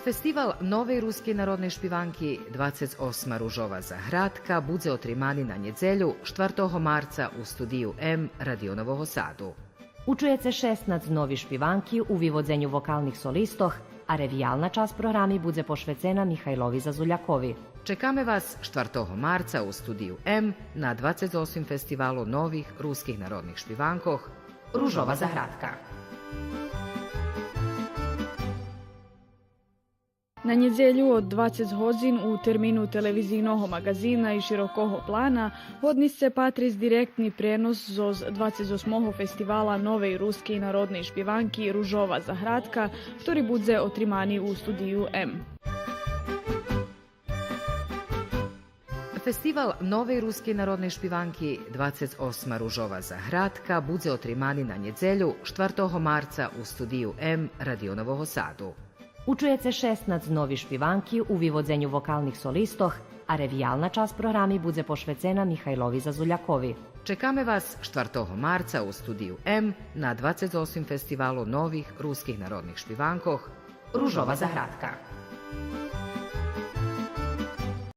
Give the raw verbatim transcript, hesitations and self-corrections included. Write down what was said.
Фестивал новей рускей народней шпиванки двацец осма Ружова заградка будзе отримани на нєдзелю, штвартого марца, у Студию М Радио Нового Саду. Учуєце шеснац нови шпиванки у виводзеню вокалних солистох, а ревиялна часц програми будзе пошвецена Михайлови Зазулякови. Чекаме вас штвартого марца у Студию М на двацец осмим фестивалу нових руских народних шпиванкох Ружова заградка. На нєдзелю од двацец годзин у термину телевизийного маґазина и широкого плана годни сце патриц директни пренос зоз двацец осмого фестивала новей рускей народней шпиванки Ружова заградка, хтори будзе отримани у Студию М. Фестивал новей рускей народней шпиванки двацец осма Ружова заградка будзе отримани на нєдзелю, штвартого марца, у Студию М Радио Нового Саду. Учуєце шеснац нови шпиванки у виводзеню вокалних солистох, а ревиялна часц програми будзе пошвецена Михайлови Зазулякови. Чекаме вас штвартого марца у Студию М на двацец осмим фестивалу нових руских народних шпиванкох Ружова заградка.